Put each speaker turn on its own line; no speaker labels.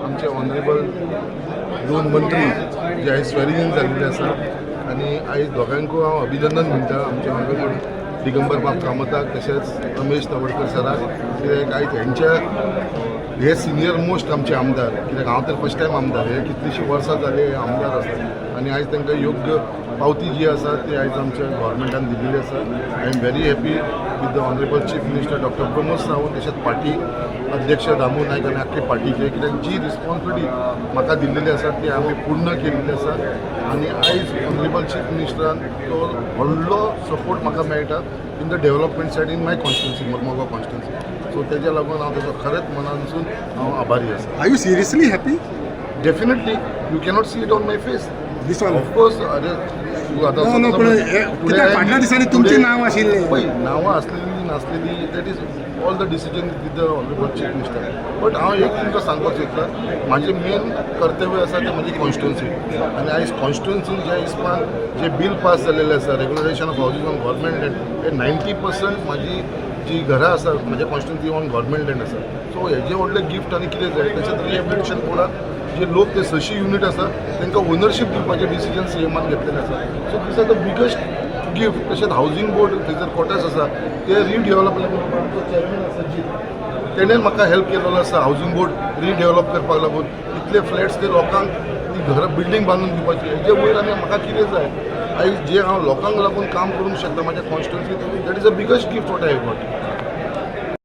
आमचे ऑनरेबल दोन मंत्री जे आयज स्वेरिंग इन जाल्ले आसा आनी आयज दोगांकूय हांव अभिनंदन म्हणटा, आमचे ऑनरेबल दिगंबर बाब कामताक तशेंच रमेश तवडकर सराक, कित्याक आयज हेंच्या हे सिनियर मोस्ट आमचे आमदार, कित्याक हांव तर फर्स्ट टायम आमदार. हे कितलींशीं वर्सां जाली हे आमदार आसा आनी आयज तांकां योग्य पावती जी आसा ती आयज आमच्या गव्हर्मेंटान दिलेली आसा. I am very happy with the honourable Chief Minister Doctor Pramod Sawant, तशेंच पार्टी अध्यक्ष दामू नायक आनी आख्खी पार्टीचे, कित्याक जी रिस्पॉन्सिबिलिटी म्हाका दिल्लेली आसा ती आमी पूर्ण केल्ली आसा आनी आयज ऑनरेबल चीफ मिनिस्टरान तो व्हडलो सपोर्ट म्हाका मेळटा in the development side in my constituency, Mormugao constituency. So तेज्या लागून हांव तेजो खरेंच मनानसून हांव आभारी आसा.
Are you seriously happy?
Definitely. You cannot see it on my face?
दिसोना.
ऑफकोर्स. अरे, तूं आतां
No, पण कित्याक फाटल्या दिसांनी तुमचीं नांवां आशिल्लीं.
पळय, नांवां आसलेली नासलेली, that is all the decision with the honourable Chief Minister, but हांव एक तुमकां सांगपाक सोदतां, म्हाजें मेन कर्तव्य आसा तें म्हजी कॉन्स्टिट्युन्सी आनी आयज कॉन्स्टिट्युन्सीन ज्या हिसपान जे बील पास जालेलें आसा, regularisation of housing on government land, हे 90% म्हाजी जी घरां आसा म्हज्या कॉन्स्टिट्युन्सी ऑन गव्हर्मेंट लँड आसा. सो हेजें व्हडलें गिफ्ट आनी कितें जाय? तशेंच रिहेबिलिटेशन बोर्डान जे लोक ते 600 युनीट आसा तांकां ओनरशीप दिवपाचें डिसिजन सीएमान घेतलेलें आसा. So these are the biggest gift. तशेंच हावजींग बोर्ड थंयसर क्वॉर्टर्स आसा ते रिडेवलप लागून आमचो चेअरमॅन आसा जीत, तेणें म्हाका हेल्प केलेलो आसा. हावजींग बोर्ड रिडेवलप करपाक लागून इतले फ्लॅट्स ते लोकांक ती घरां बिल्डींग बांदून दिवपाची, हेजे वयर आनी म्हाका कितें जाय? आयज जे हांव लोकांक लागून काम करूंक शकता म्हाज्या constituency, that is the biggest gift what I got.